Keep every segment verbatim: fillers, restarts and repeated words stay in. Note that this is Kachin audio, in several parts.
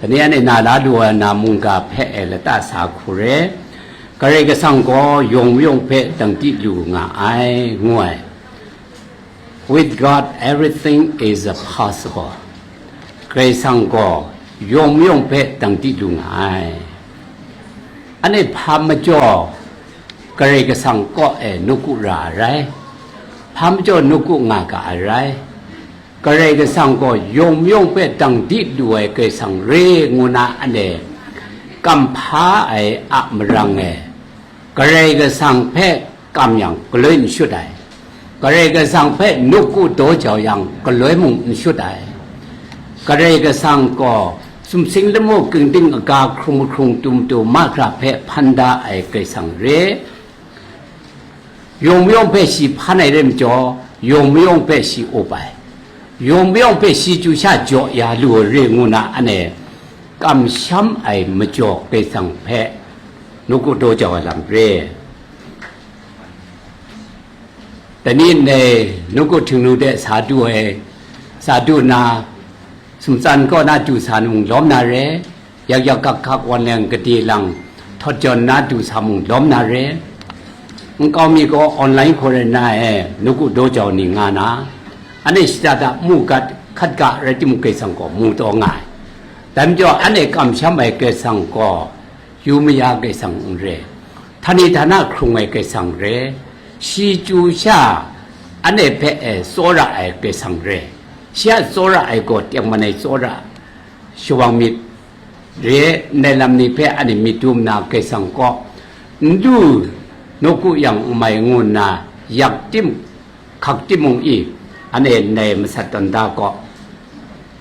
Dai ni anhte na la lu ai na mungga hpe e lata sa hku re, Karai Kasang gaw yawng mayawng hpe dang di lu nga ai, ngu ai. With God, everything is possible. Karai Kasang gaw yawng mayawng hpe dang di lu nga ai. Anhte hpa majaw Karai Kasang kaw e nawku ra ai rai, hpa majaw nawku nga ga ai rai. Karai Kasang gaw yawng mayawng hpe dang di lu ai Karai Kasang re ngu na anhte kam hpa ai a marang e, Karai Kasang hpe kam yang galoi n shut ai, Karai Kasang hpe nawku daw jau yang galoi mung n shut ai. Karai Kasang gaw sumsing lamu kingding aga hkrung mahkrung tum tu mahkra hpe hpan da ai Karai Kasang re. Yawng mayawng hpe shi hpan ai rai majaw, yawng mayawng hpe shi up ai, yawng mayawng hpe shi chyu sha jaw ya lu ai re ngu na anhte kamsham ai majaw Karai Kasang hpe nawku daw jau ai lam re. Dai ni ndai nawku htingnu de sa du ai, sa du na, sumtsan kaw na du sa mung lawm na re, yak yak hkak hkak wan leng gade lang htawt jawn na du sa mung lawm na re. Nkau mi gaw online hku rai na e, nawku daw jau ni nga na, anhte shada da mu gat hkat ga rai timung, Karai Kasang gaw mu taw nga ai. Dai majaw anhte kamsham ai Karai Kasang gaw yu maya Karai Kasang n re, htani htana hkrung ai Karai Kasang re, shi chyu sha anhte hpe e tsawra ai Karai Kasang re. Shi a tsawra ai gaw tengman ai tsawra, shawang myit re, ndai lam ni hpe anhte myit dum nna Karai Kasang kaw n du nawku yang n mai ngu nna yak tim hkak timung i, anhte ndai masat tawn da kaw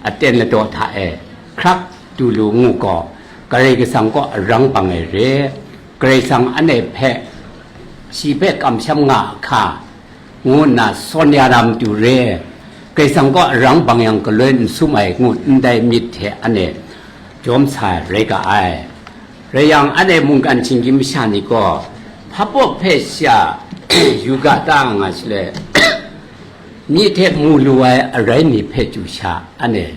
aten ladaw hta e hkrak du lu ngu gaw, Karai Kasang kaw arang bang ai re, Karai Kasang anhte hpe, shi hpe kamsham nga a hka, ngu nna sawn ya na matu re, Karai Kasang kaw arang bang yang galoi n sum ai ngut ndai myit hte anhte jawm sa ai rai ga ai. Rai yang, anhte mungkan shinggyim masha ni gaw, hpa pawp hpe sha yu ga ta nga shaloi, myi hte mu lu ai arai ni hpe chyu sha anhte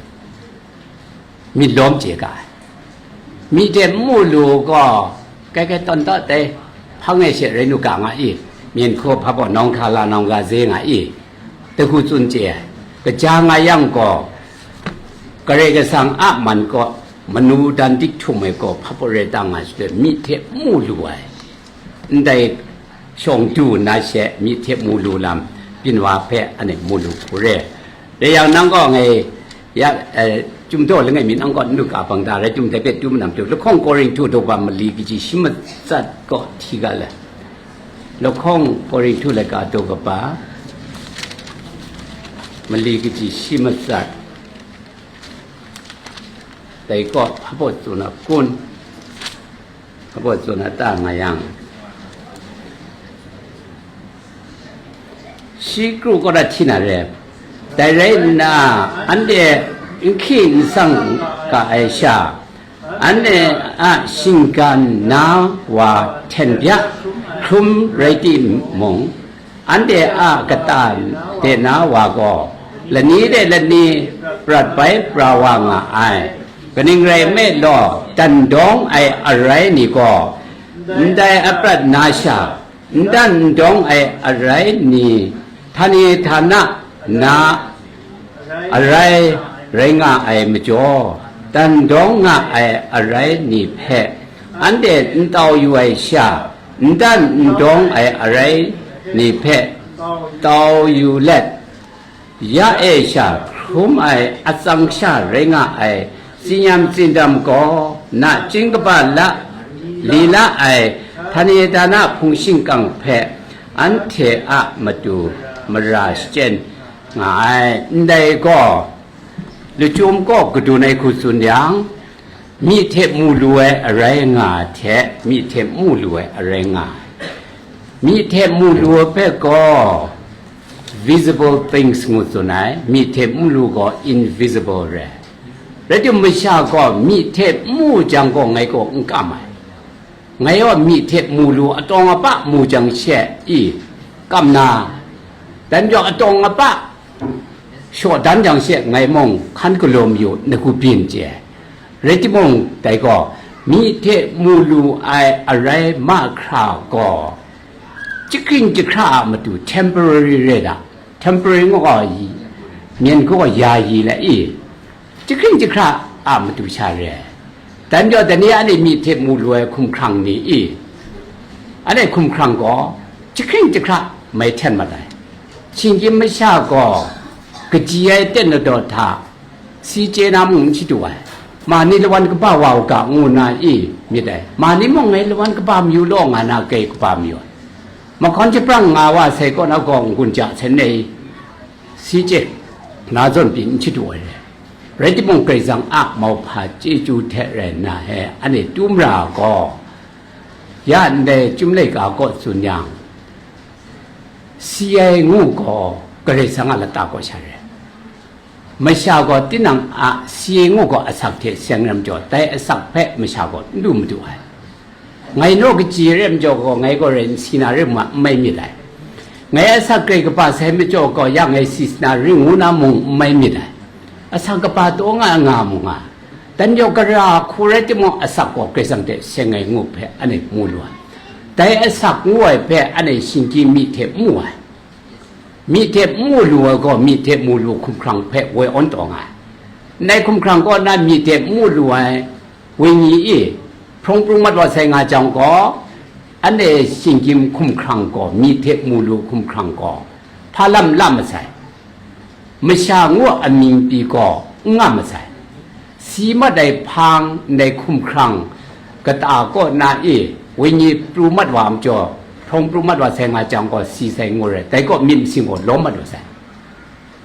myit lawm chye ga ai. Myi hte mu lu gaw, kai kai tawn tawn dai, hpang e she rai nu ga nga i, myen hku hpa pawp nawng hkra la nawng ga ze nga i, dahku tsun chye ai. Kaja nga yang gaw, Karai Kasang a man kaw manu dan dik htum ai gaw hpa pawp rai ta nga shaloi, myi hte mu lu ai, ndai shawng du nna she myi hte mu lu lam, byin wa hpe anhte mu lu hku re. Dai yang nang gaw ngai ya, eh, Chyum daw langai mi nang gaw n lu ga bang da rai, Chyum dai hpe tu manam tu, lahkawng Korinhtu daw kaba mali kaji shi matsat kaw hti ga le. Lahkawng Korinhtu laika daw kaba mali kaji shi matsat, dai kaw hpa pawp tsun a kun, hpa pawp tsun a ta nga yang, shi kru kaw da hti na re. Dai rai nna, anhte n hki n sang ga ai sha, anhte a shinggan na wa hten bya hkrum rai timung, anhte a kata de na wa gaw lani de lani prat bai pra wa nga ai. Kaning rai nme law, dan dawng ai arai ni gaw, ndai aprat na sha, n dan n dawng ai arai ni, htani htana na arai rai nga ai majaw, dan dawng nga ai arai ni hpe anhte n tau yu ai sha, n dan n dawng ai arai ni hpe tau yu let, ya e sha hkrum ai atsang sha rai nga ai tsinyam tsindam gaw, nachying kaba la, li la ai htani htana hpung shingkang hpe anhte a matu mara shachyen nga ai. Ndai gaw, lachyum kaw kadun ai hku tsun yang, myi hte mu lu ai arai nga hte myi hte mu lu ai arai nga ai. Myi hte mu lu ai hpe gaw visible things ngu tsun ai, myi hte mu lu gaw invisible re. Rai timung, masha gaw myi hte mu jang gaw ngai gaw n kam ai. Ngai gaw myi hte mu lu atawng apa mu jang she i kam na, dan majaw atawng apa shaw dan jang she ngai mung hkan galaw mayu, nagu byin chye ai. Rai timung, dai gaw, myi hte mu lu ai arai mahkra gaw, jahkring jahkra a matu temporary re da, temporary ngu gaw, myen gaw yayi le i, jahkring jahkra a matu sha re. Dai majaw, dai ni a ni myi hte mu lu ai hkumhkrang ni i, a ni hkumhkrang gaw jahkring jahkra mai hten mat ai. Shinggyim masha gaw kaji ai ten ladaw hta, si chye na mung n shadu ai. Ma ni lawan kaba wa u ga ngu na i myit ai. Ma ni mung ngai lawan kaba mayu law nga na kai kaba mayu ai. Mahkawn jahprang nga wa sai kaw na gaw n-gun ja hten nei, si chye na zawn pyi n shadu ai. Rai timung, Karai Kasang a mauhpa chyeju hte rai nna he, anhte tu mara gaw, ya ndai Chyum laika kaw tsun yang, si ai ngu gaw Karai Kasang a lata kaw sha rai. Masha gaw tinang a si ai ngu gaw asak hte seng rai majaw, dai asak hpe masha gaw n lu madu ai. Ngai naw kaji rai majaw gaw, ngai gaw rai n si na rai ma, n mai myit ai. Ngai asak grai kaba sai majaw gaw, ya ngai si na rai ngu na mung n mai myit ai. Asak kaba taw nga nga mu nga. Dai majaw, gara hku rai timung, asak gaw Karai Kasang hte seng ai ngu hpe anhte mu lu ai. Dai asak ngu ai hpe anhte shinggyim myi hte mu ai. Myi hte mu lu ai gaw, myi hte mu lu hkumhkrang hpe woi awn taw nga ai. Ndai hkumhkrang kaw na myi hte mu lu ai wenyi e hprawng pru mat wa sai nga jang gaw, anhte shinggyim hkumhkrang gaw, myi hte mu lu hkumhkrang gaw, hpa lam la masai. Masha ngu a mying pyi gaw n nga masai. Si mat ai hpang ndai hkumhkrang kata kaw na e wenyi pru mat wa majaw, hprawng pru mat wa sai nga jang gaw, si sai ngu rai, dai kaw myit masin gaw lawm mat wa sai.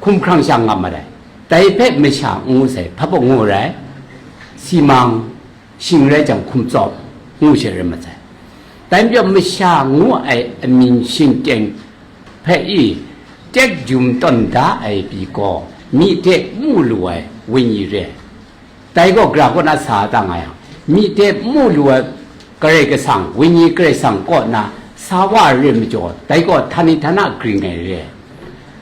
Hkumhkrang sha ngam mat ai. Dai hpe masha n ngu sai, hpa baw ngu rai, si mang, shing rai jang hkum tsawp, ngu she rai mat sai. Dai majaw, masha ngu ai amying shingteng hpe i, tek jum tawn da ai pyi gaw, myi hte mu lu ai wenyi re. Dai gaw gara kaw na sa da nga yang, myi hte mu lu ai Karai Kasang, wenyi Karai Kasang kaw na sa wa ai re majaw, dai gaw htani htana gring ai re.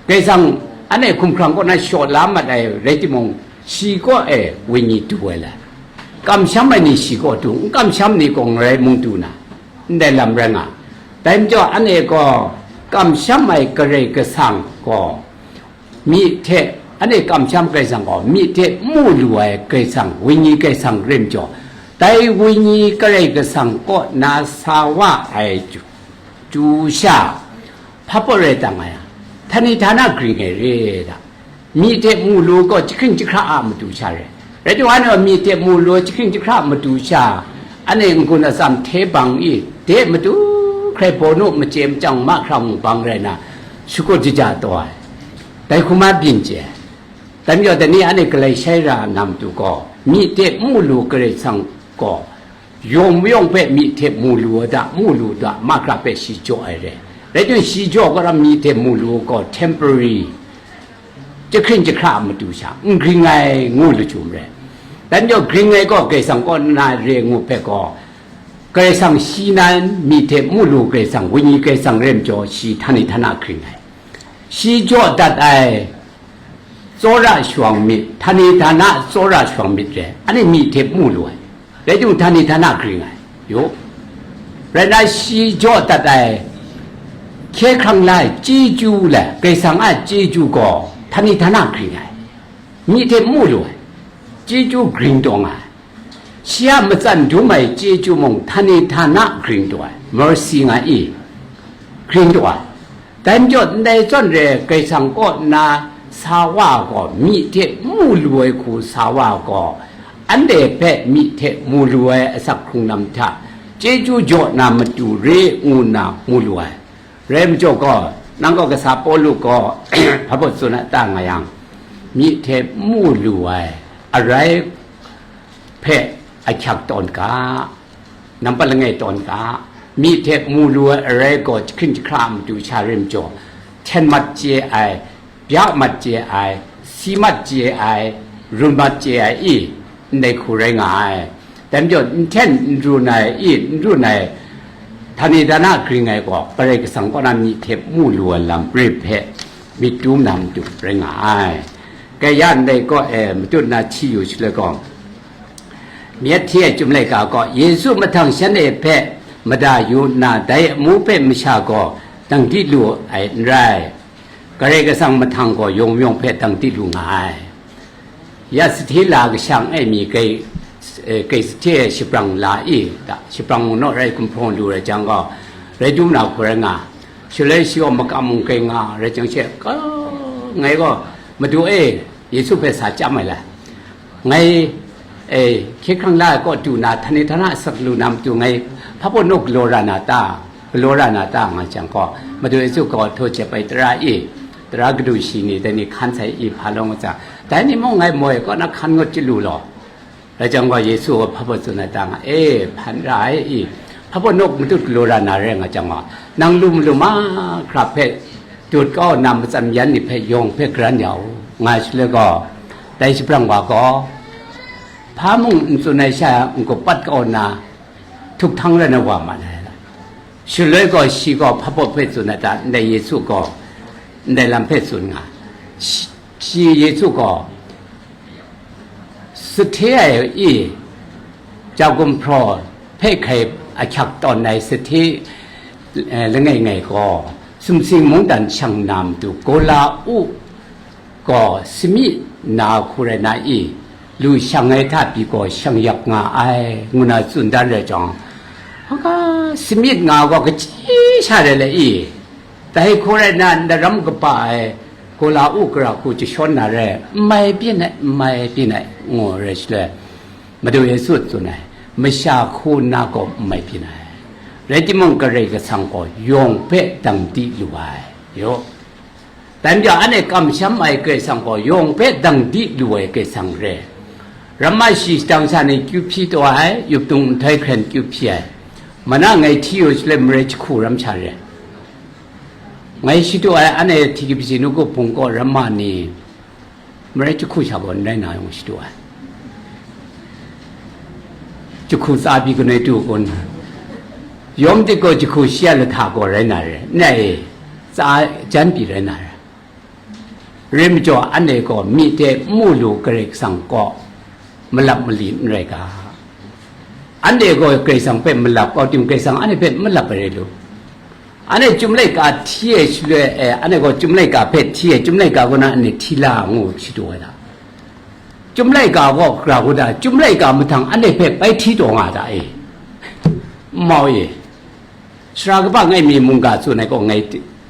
Karai Kasang anhte hkumhkrang kaw na shaw la mat ai rai timung, shi kaw e wenyi du ai le. Kamsham ai ni shi kaw du, n kamsham ni gaw ngarai mung du na, ndai lam rai nga. Dai majaw, anhte gaw kamsham ai Karai Kasang gaw, myi hte, anhte kamsham Karai Kasang gaw, myi hte mu lu ai Karai Kasang, wenyi Karai Kasang rai majaw, dai wenyi Karai Kasang kaw na sa wa ai chyu, chyu sha, hpa baw rai tang nga yang, htani htana gring ai re da. Myi hte mu lu gaw jahkring jahkra a matu sha re. Rai timung, anhte myi hte mu lu jahkring jahkra a matu sha, anhte n-gun atsam hte bang i, de matu hkrai bawnu machye machyang mahkra mung bang rai na, shakut jaja taw ai. Dai hkrum ai byin chye ai. Dai majaw, dai ni anhte galai shai ra na matu gaw, myi hte mu lu Karai Kasang gaw, yawng mayawng hpe myi hte mu lu ai da, mu lu da, mahkra hpe shi jaw ai re. Rai timung, shi jaw gaw ram myi hte mu lu gaw temporary, jahkring jahkra a matu sha, n gring ai ngu lachyum re. Dai majaw, gring ai gaw Karai Kasang kaw na re ngu hpe gaw, Karai Kasang shi nan myi hte mu lu Karai Kasang, wenyi Karai Kasang rai majaw, shi htani htana gring ai. Shi jaw dat ai tsawra shawng myit, htani htana tsawra shawng myit re, anhte myi hte mu lu ai. Rai timung, htani htana gring ai, yu. Rai nna, shi jaw dat ai hkye hkrang la ai chyeju le, Karai Kasang a chyeju gaw htani htana gring ai, myi hte mu lu ai, chyeju gring taw nga ai. Shi a matsan dum ai chyeju mung htani htana gring taw ai, mercy nga i, gring taw ai. Dai majaw, ndai zawn re, Karai Kasang kaw na sa wa gaw, myi hte mu lu ai hku sa wa gaw, anhte hpe myi hte mu lu ai asak hkrung lam hta chyeju jaw na matu re ngu nna mu lu ai. Rai majaw gaw, nang gaw kasa Pawlu gaw hpa baw tsun a ta nga yang, myi hte mu lu ai arai hpe ahkyak tawn ga, nampat langai tawn ga, myi hte mu lu ai arai gaw jahkring jahkra a matu sha rai majaw, hten mat chye ai, bya mat chye ai, si mat chye ai, run mat chye ai i, ndai hku rai nga ai. Dai majaw, n hten n run ai i, n run ai, htani htana gring ai gaw, Karai Kasang kaw na myi hte mu lu ai lam rai hpe myit dum na matu rai nga ai. Kaya ndai gaw e matut na hti yu shaloi gaw, Myit hti ai Chyum laika gaw, Yesu mahtang shanhte hpe mada yu nna, dai amu hpe masha gaw dang di lu ai n rai. Karai Kasang mahtang gaw yawng yawng hpe dang di lu nga ai. Ya sahte la kashang e mi kai, eh, kai sahte e shabrang la i, da, shabrang naw rai gumhpraw lu rai jang gaw, rai dum na hku rai nga, shaloi shi gaw makam mung kai nga rai jang she, ka, ngai gaw, Madu e, Yesu hpe sa chyam ai la, ngai, eh, hkye hkrang la ai kaw du na, htani htana asak lu na matu ngai hpa pawt naw galaw ra na ta? Galaw ra na ta? Nga jang gaw, Madu Yesu gaw htaw jep ai tara e, tara kadu shi ni dai ni hkan sai i hpa lawng nga jang, dai ni mung ngai moi kaw na hkan ngut chyalu law. Rai jang gaw, Yesu gaw hpa pawt tsun ai ta? Nga, e, hpan ra ai i, hpa pawt naw matut galaw ra na rai nga jang gaw, nang lu malu mahkra hpe dut kau nna, matsan yan ni hpe yawng hpe garan ya u, nga shaloi gaw, dai shabrang wa gaw, hpa mung n tsun ai sha n-gup pat kau nna, htuk htang rai na wa ma ai. Shaloi gaw, shi gaw hpa pawt hpe tsun ai ta? Ndai Yesu gaw, ndai lam hpe tsun nga, shi, shi Yesu gaw, sahte ai i, ja gumhpraw hpe hkai ahkyak tawn ai sahte, eh, langai ngai gaw, sumsing mungdan shang na matu, Gola u gaw sami na hku rai na i, lu shang ai hta pyi gaw shang yak nga ai, ngu na tsun dan rai jang, hka, sami nga gaw kachyi sha rai le i, dai hku rai na, ndaram kaba ai Gola u gara hku jashawn na rai, n mai byin ai, n mai byin ai, ngu rai shaloi, Madu Yesu tsun ai, masha hku nna gaw n mai byin ai, rai timung, Karai Kasang gaw yawng hpe dang di lu ai, yaw. Dai majaw, anhte kamsham ai Karai Kasang gaw yawng hpe dang di lu ai Karai Kasang re. Ramma shi shadang sha ni kyu hpyi taw ai, yupdung nhtoi hkren kyu hpyi ai. Mana ngai hti yu shaloi marai jahku ram sha re. Ngai shadu ai, anhte T K B C nawku hpung kaw ramma ni marai jahku sha gaw n rai na yawng shadu ai. Jahku tsa pyi kanoi tu kun? Yawm dik gaw jahku shi a lahta gaw rai na re, n rai e, tsa jan pyi rai na re. Rai majaw, anhte gaw myi hte n mu lu Karai Kasang kaw malap mali n rai ga. Anhte gaw Karai Kasang hpe malap kau tim, Karai Kasang anhte hpe n malap ai rai lu. Anhte Chyum laika hti ai shaloi, eh, anhte gaw Chyum laika hpe hti ai, Chyum laika kaw na anhte hti la ngu shadu ai ta? Chyum laika gaw hkra hku ta, Chyum laika mahtang anhte hpe bai hti taw nga ta e? N mau e. Sara kaba ngai mi mungga tsun ai gaw ngai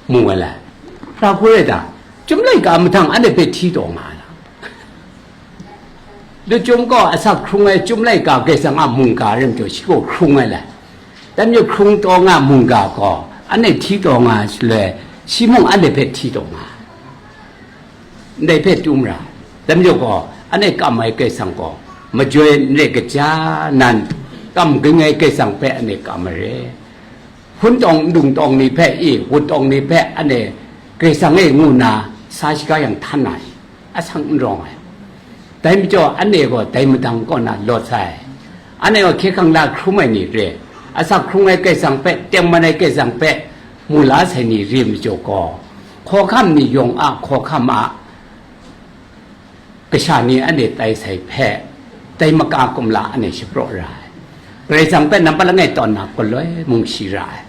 mu ai lai. Hkra hku rai ta? Chyum laika mahtang anhte hpe hti taw nga ai la? Lachyum gaw asak hkrung ai Chyum laika Karai Kasang a mungga rai majaw, shi gaw hkrung ai lai. Dai majaw, hkrung taw nga mungga gaw anhte hti taw nga ai shaloi, shi mung anhte hpe hti taw nga ai. Ndai hpe tum ra. Dai majaw gaw, anhte kam ai Karai Kasang gaw majoi n rai kaja nan, kam ging ai Karai Kasang hpe anhte kam ai re. Hpun tawng, ndung tawng ni hpe i, wut tawng ni hpe anhte Karai Kasang e ngu nna sa shaga yang htan na i, asak n rawng ai. Dai majaw, anhte gaw dai madang kaw na lawt sai. Anhte gaw hkye hkrang la hkrum ai ni re, asak hkrung ai Karai Kasang hpe, tengman ai Karai Kasang hpe mu la sai ni re majaw gaw, hkawhkam ni yawng a hkawhkam a kasha ni anhte tai sai hpe, tai maka kumla anhte shapraw ra ai. Karai Kasang hpe nampat langai tawn na galoi mung shi ra ai.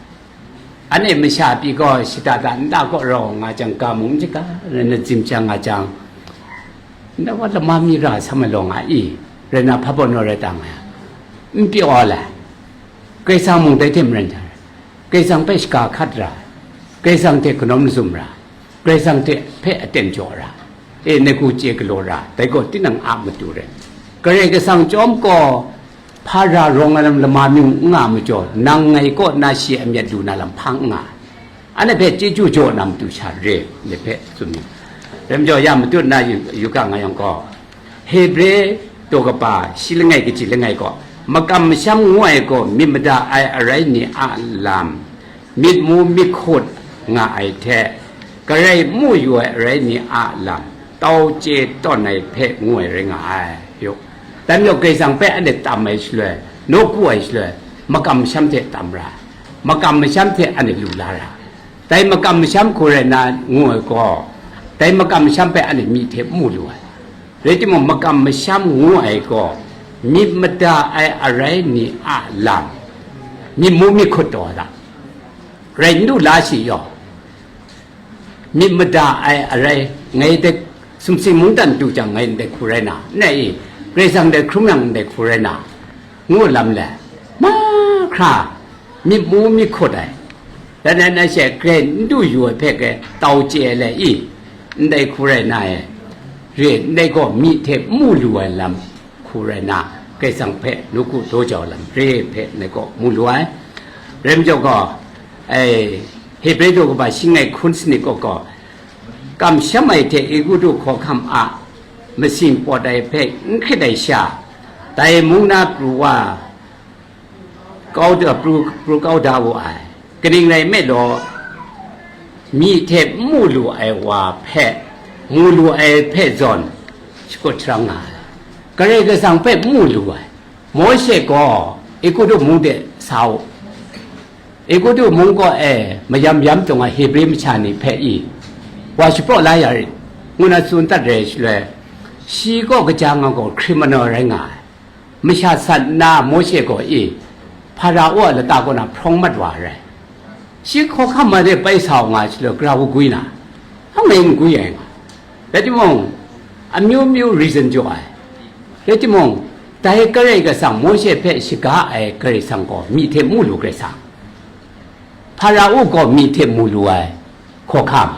Anhte masha pyi gaw shada da nta kaw rau nga jang, ga mung n shaga rai na zim jang nga jang, nta wa lama mi ra sa ma law nga i, rai na hpa baw naw rai ta nga, n pyaw ai. Karai Kasang mung dai hte maren jang, Karai Kasang hpe shaga hkat ra ai, Karai Kasang hte kanau mazum ra ai, Karai Kasang hte hpe aten jaw ra ai, e, nai hku chye galaw ra ai, dai gaw tinang a matu rai. Karai Kasang chyawm gaw hpa ra rawng ai lam lama myu n nga majaw, nang ngai kaw na shi a myit lu na lam hpa n nga ai. Anhte hpe chyeju jaw na matu sha re, ngai hpe tsun myit. Rai majaw, ya matut na yu, yu ga nga yang gaw, Hebre daw kaba shi langai kaji langai gaw, makam masham ngu ai gaw myit mada ai arai ni a lam, myit mu myit hkut nga ai hte, garai mu yu ai arai ni a lam, tau chye tawn ai hpe ngu ai rai nga ai. Yu, dai majaw, Karai Kasang hpe anhte tam ai shaloi, nawku ai shaloi, makam masham hte tam ra ai, makam masham hte anhte lu la ra ai. Dai makam masham hku rai na ngu ai gaw, dai makam masham hpe anhte myi hte mu lu ai. Rai timung, makam masham ngu ai gaw, Myit mada ai arai ni a lam, myit mu myit hkut taw da, rai n du la shi yaw, myit mada ai arai, ngai de sumsing mungdan du jang ngai ndai hku rai na, nai i, Karai Kasang dai hkrum yang ndai hku rai na, ngu lam le, mahkra, myit mu myit hkut ai. Dan dan na she grai n du yu ai hpe grai tau chye ai le i, ndai hku rai na e, re ndai gaw myi hte mu lu ai lam hku rai na, Karai Kasang hpe nawku daw jau lam re hpe ndai gaw mu lu ai. Rai majaw gaw, ai, Hebre daw kaba shi ngai hkun sanit gaw gaw, kamsham ai hte Egutu hkawhkam a masing pawt ai hpe n hkrit ai sha, dai mung na pru wa, kau da, pru, pru kau da wu ai. Kaning rai nme law, myi hte n mu lu ai wa hpe, mu lu ai hpe zawn shakut sharang nga ai. Karai Kasang hpe n mu lu ai. Mawshe gaw Egutu mung de sa u. Egutu mung kaw e mayam yam taw nga Hebre masha ni hpe i, wa shapraw la ya rit, ngu na tsun dat re ai shaloi, shi gaw kaja nga gaw kriminal rai nga ai. Masha sat nna Mawshe gaw i, Hpara-o a lata kaw na hprawng mat wa ai rai. Shi hkawhkam ma de bai sa u nga ai shaloi, gara wa gwi na, hpa mai n gwi ai nga. Rai timung, amyu myu reason jaw ai. Rai timung, dai Karai Kasang Mawshe hpe shaga ai Karai Kasang gaw myi hte mu lu Karai Kasang. Hpara-o gaw myi hte mu lu ai hkawhkam.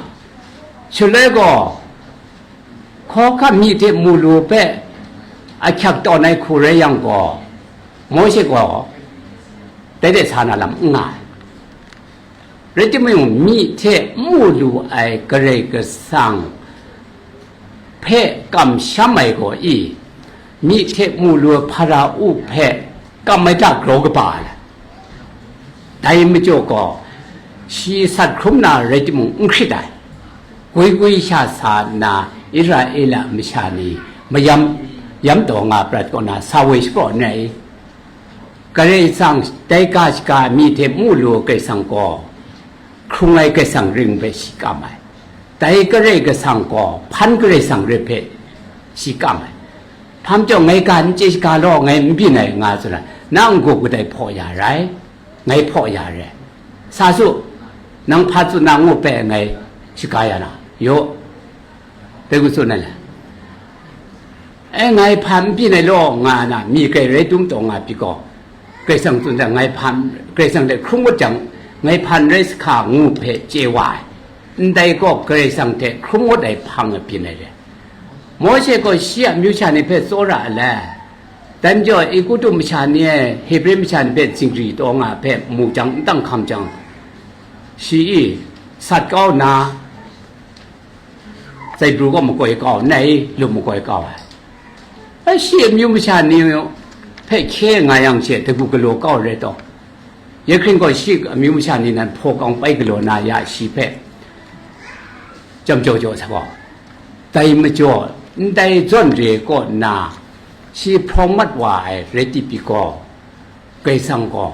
Shaloi gaw, hkawhkam myi hte mu lu hpe ahkyak tawn ai hku rai yang gaw, Mawshe gaw dai de sa na lam n nga ai. Rai timung, myi hte n mu lu ai Karai Kasang hpe kamsham ai gaw i, myi hte mu lu ai Hpara-o hpe kam ai hta grau kaba ai. Dai majaw gaw, shi sat hkrum na rai timung n hkrit ai. Gwi gwi sha sa nna, Israela masha ni mayam yam taw nga prat kaw na sa woi shapraw n rai. Karai Kasang dai ga shaga myi hte mu lu Karai Kasang gaw, hkrung ai Karai Kasang ring hpe shi kam ai. Dai Karai Kasang gaw, hpan Karai Kasang ring hpe shi kam ai. Hpa majaw ngai ga n chye shaga law, ngai n byin ai nga tsun ai, nang n-gup kadai hpaw ya rai, ngai hpaw ya re. Sa su, nang hpa tsun na ngu hpe ngai shaga ya na, yaw, dai gu tsun ai le. E, ngai hpa n byin ai law, nga na, myi grai rai dum taw nga pyi gaw, Karai Kasang tsun dan, ngai hpa, Karai Kasang hte hkrung ngut jang, ngai hpa n rai sa hka ngu hpe chye wa ai. Ndai gaw Karai Kasang hte hkrung ngut ai hpang a byin ai re. Mawshe gaw shi a amyu sha ni hpe tsawra ai le. Dan jaw, Egutu masha ni e Hebre masha ni hpe zingri taw nga hpe mu jang, n tang hkam jang, shi i sat kau nna, zaibru kaw makoi kau, nai lup makoi kau ai. Ai, shi amyu masha ni hpe hkye nga yang she, dagu galaw kau rai taw, ya hkring gaw shi amyu masha ni nan hpaw kang pai galaw na ya, shi hpe jam jaw jaw sa gaw, dai majaw, ndai zawn re kaw nna, shi hprawng mat wa ai rai ti pyi gaw, Karai Kasang gaw,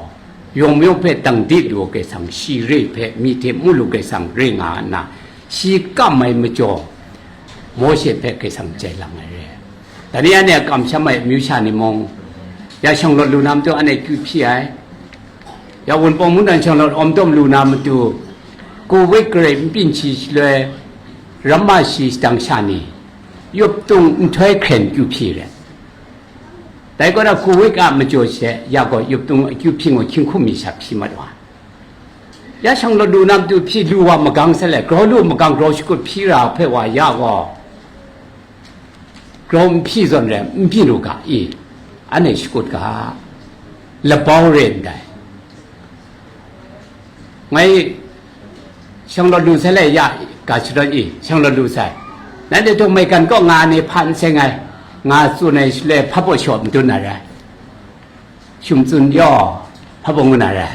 yawng mayawng hpe dang di lu ai Karai Kasang, shi re hpe myi hte mu lu Karai Kasang re nga nna, shi kam ai majaw, Mawshe hpe Karai Kasang jai lang ai re. Dai ni anhte a kamsham ai amyu sha ni mung, ya shanglawt lu na matu anhte kyu hpyi ai, ya Wunpawng mungdan shanglawt awm dawm lu na matu, Covid garai n byin shi shaloi, ramma shi shadang sha ni, yup tung nhtoi hkren kyu hpyi re. Dai kaw na Covid a majaw she, ya gaw yup tung akyu hpyi ngu hkying hkum mi sha hpyi mat wa. Ya shanglawt lu na matu hpyi lu wa magang sa le, grau lu magang grau shakut hpyi ra hpe wa ya gaw, grau n hpyi zawn re, n byin u ga i, anhte shakut ga, labau re ndai. Ngai shanglawt lu sai le ya, ga shadawn i, shanglawt lu sai. Nanhte htung maigan kaw nga ai ni hpa n seng ai, nga tsun ai shaloi hpa baw shaw madun na rai. Shum tsun yaw, hpa baw ngu na rai.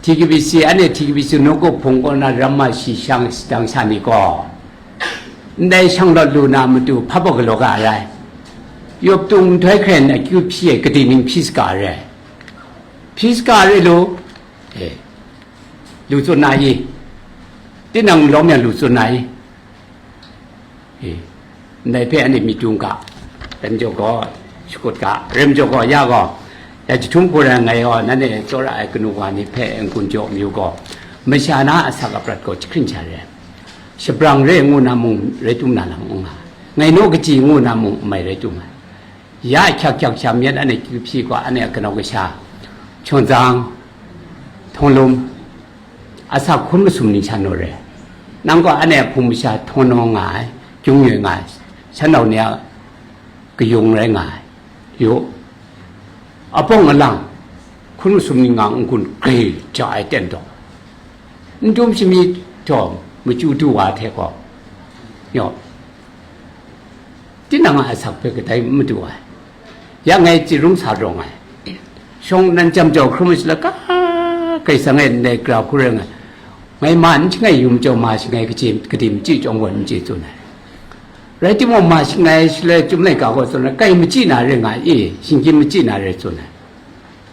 T K B C, anhte T K B C nawku hpung kaw na ramma shi shang shadang sha ni gaw, ndai shanglawt lu na matu hpa baw galaw ga ai rai. Yup tung nhtoi hkren akyu hpyi ai kadi ning hpyi saga ai rai. Hpyi saga ai rai lu. E, lu tsun na i? Tinang lawm yang lu tsun na i? E, ndai hpe anhte myit dung ga, dan jaw gaw, Shakut ga, rim jaw gaw, ya gaw, ya jahtum hku rai ngai gaw, nanhte tsawra ai kanu wa ni hpe n-gun jaw mayu gaw, masha na asak aprat gaw jahkring sha re, shabrang re ngu na mung rai tum na lam n nga, ngai naw kaji ngu na mung n mai rai tum ai. Ya hkyak hkyak sha myit anhte kyu hpyi gaw, anhte a kanau kasha, Chawngzang, Htonglum, asak hkun masum ning sha naw re. Nang gaw anhte a hpung masha htaw naw nga ai, kyung yoi nga ai, shan nau ni a kayung rai nga ai. Yu, apawng alang, hkun masum ning nga n-gun grai ja ai ten taw, n dum shami taw machyu du wa hte gaw, yaw, tinang a asak hpe kadai n madu ai. Ya ngai chye rung sa rawng ai. Shawng nan jam jau hkrum ai shaloi, ka, Karai Kasang e ndai gara hku rai nga, ngai ma n shangai yu majaw, ma shangai kaji, kadi machyi chyawm gaw n chye tsun ai. Rai timung, ma shangai shaloi Chyum laika gaw tsun ai, kai machyi na re nga i, shinggyim machyi na re tsun ai.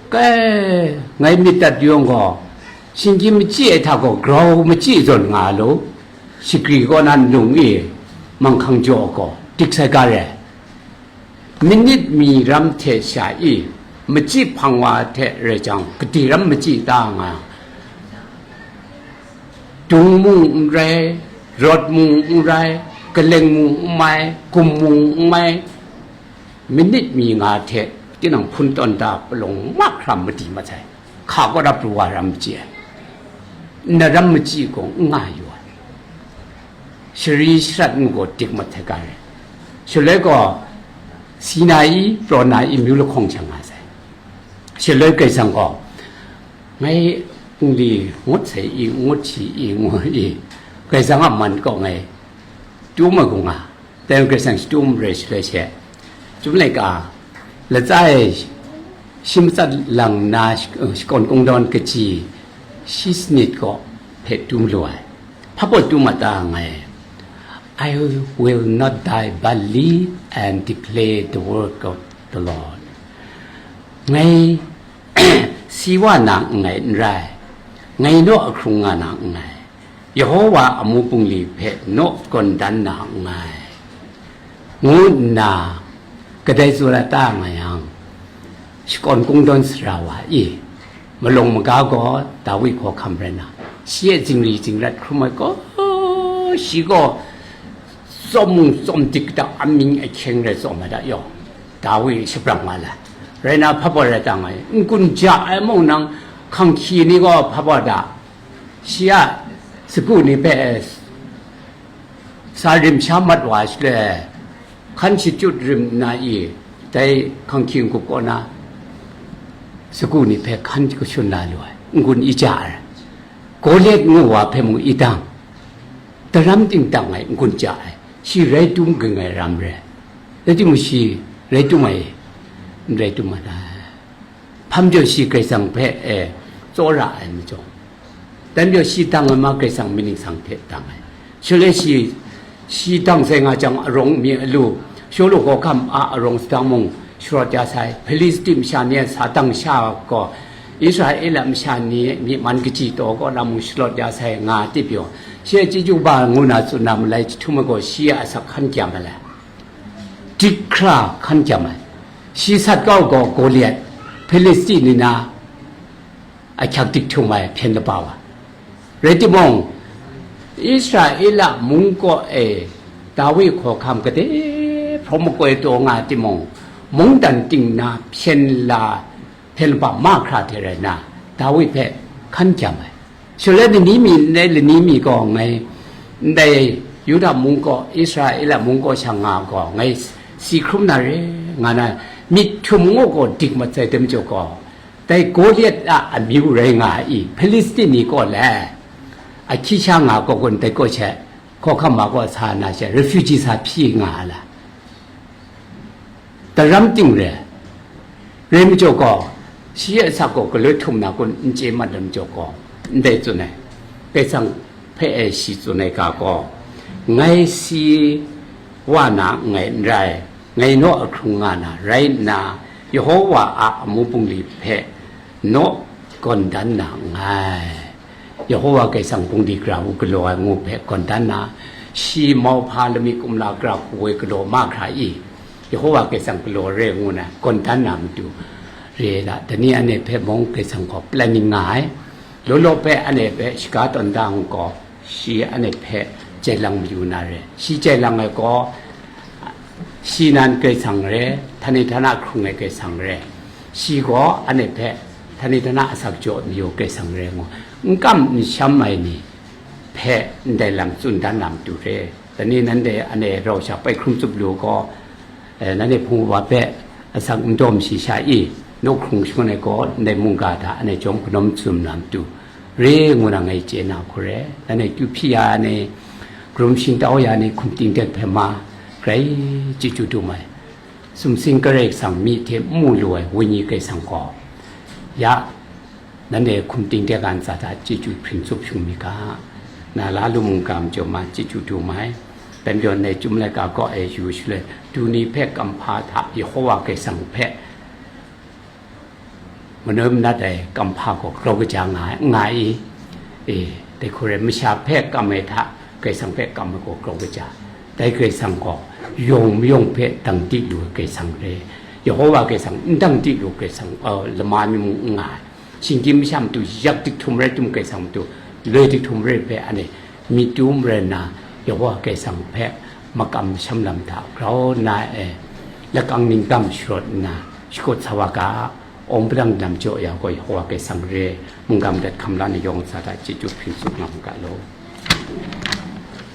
Kai, ngai myit dat yawng gaw, shinggyim machyi ai hta gaw grau machyi zawn nga lu, shagri kaw na nlung i, manghkang jaw gaw, dik sai ga re. Minit mi ram hte sha i, machyi hpang wa hte rai jang, kadi ram machyi ta nga, dung mung n rai, rawt mung n rai, kaleng mung n mai, gum mung n mai, minit mi nga hte tinang hpun tawn da palawng mahkra madi mat sai, hka kaw rap pru wa ram machyi ai, nna ram machyi gaw n nga yu ai. Shari sharat ngu gaw dik mat hte ga re. Shaloi gaw, si na i, praw na i, myu lahkawng hkyang nga sai. Shaloi Karai Kasang gaw, ngai ngli ngut sai i, ngut shi i, ngu i, Karai Kasang a man kaw ngai tum ai gu nga, dai Karai Kasang shatum rai shaloi she, Chyum laika, latsa e shi matsat lang nna sh-, shakawn kungdawn kaji shi sanit gaw hpe tum lu ai. Hpa baw tum a ta ngai, "I will not die but live and declare the work of the Lord." Ngai si wa na nngai n rai, ngai naw ahkrung nga na nngai, Yehowa amu bungli hpe naw gawn dan na nngai, ngu nna kadai tsun ra ta nga yang, shakawn kungdawn sara wa i, malawng maga gaw Dawi hkawhkam rai na, shi e zingri zingrat hkrum ai gaw, shi gaw tsawm mung tsawm dik da, amying ahkyeng rai tsawm ai da yaw, Dawi shabrang wa lai. Rai na, hpa baw rai ta nga ai, n-gun ja ai mung nang, hkanghki ni gaw hpa baw da, shi a sagu ni hpe sa rim sha mat wa shaloi, hkan shachyut rim nna i, dai hkanghki n-gup kaw na sagu ni hpe hkan kashun la lu ai, n-gun i ja ai. Goliat ngu wa hpe mung i dang, daram ting dang ai n-gun ja ai, shi rai tum ging ai ram re, rai timung shi rai tum ai, n rai tum ai. Hpa majaw shi Karai Kasang hpe, e, tsawra ai majaw, dan majaw shi dang ai ma Karai Kasang myit ningsang hte dang ai. Shaloi shi, shi dang sai nga jang arawng mi alu, Shawlu hkawhkam a arawng sadang mung sharawt ya sai, Hpilisti masha ni a sa dang sha gaw, Israela masha ni myi man kaji taw kaw na mung sharawt ya sai nga tipyaw, shi a chyeju ba ngu na tsun na malai jahtum ai gaw, shi a asak hkan kyam ai lai. Dik hkra hkan kyam ai. Shi sat kau gaw Goliat, Hpilisti ni na ahkyak dik htum ai hpyen laba wa. Rai timung, Israela mung kaw e Dawi hkawhkam gade hprawm makoi taw nga timung, mungdan ting na hpyen la, hpyen laba mahkra hte rai nna, Dawi hpe hkan kyam ai. Shaloi lani mi, ndai lani mi gaw ngai, ndai Yuda mung kaw, Israela mung kaw sha nga gaw, ngai si hkrum na re, nga na, myit htum ngu gaw dik mat sai dai majaw gaw, dai Goliat a amyu rai nga ai i, Hpilisti ni kaw le, ahkyi sha nga gaw kun dai kaw she, hkawhkam ma kaw sa na she, refugee sa hpyi nga ai la. Daram ting re, rai majaw gaw, shi a asak gaw galoi htum na kun n chye mat ai majaw gaw, ndai tsun ai, Karai Kasang hpe e shi tsun ai ga gaw, ngai si wa na nngai n rai, ngai naw ahkrung nga na rai nna, Yehowa a amu bungli hpe naw gawn dan na nngai. Yehowa Karai Kasang bungli gara hku galaw ai ngu hpe gawn dan na, shi mauhpa lamik kumla gara hku woi galaw mahkra i, Yehova Kaisang galaw re ngu na gawn dan na matu re la, dai ni anhte hpe mung Kaisang gaw planning nga ai. Law law hpe anhte hpe shaga tawn da ngu gaw, shi anhte hpe jai lang mayu na re. Shi jai lang ai gaw, shi nan Kaisang re, htani htana hkrung ai Kaisang re. Shi gaw anhte hpe htani htana asak jaw mayu Kaisang re ngu, n kam n sham ai ni hpe ndai lam tsun dan na matu re. Dai ni nanhte anhte rau sha pai hkrum tsup lu gaw, eh, nanhte hpung uwa hpe asak n dawm shi sha i, naw hkrung shangun ai gaw ndai mungga hta anhte jawm kanawm tsun na matu re ngu na ngai chye na hku re. Nanhte kyu hpyi ya ni, karum shingtau ya ni, hkum ting dek hpe ma, grai chyeju dum ai, sumsing Karai Kasang myi hte n mu lu ai Wenyi Kaisang gaw, ya, nanhte hkum ting dek a ntsa hta chyeju hpring tsup shung mi ga, na la lu mungga majaw ma chyeju dum ai. Dai majaw ndai Chyum laika kaw e yu shaloi, du ni hpe kamhpa hta Yehova Kaisang hpe manoi manat ai kamhpa gaw grau kaja nga, nga i? E, dai hku rai, masha hpe kam ai hta Kaisang hpe kam ai gaw grau kaja. Dai Kaisang gaw yawng mayawng hpe dang di lu ai Kaisang re. Yehova Kaisang n dang di lu Kaisang, uh, lama mi mung n nga ai. Shinggyim masha matu yak dik htum rai tum Kaisang matu loi dik htum rai hpe anhte myit tu marai nna, Yehova Kaisang hpe makam masham lam hta grau nna e lakang ningdam sharawt nna shakut sa wa ga, awng padang lam jaw ya gaw Yehova Kaisang re, mungga madat hkam la na yawng sa hta chyeju hpring tsup nga mu ga law.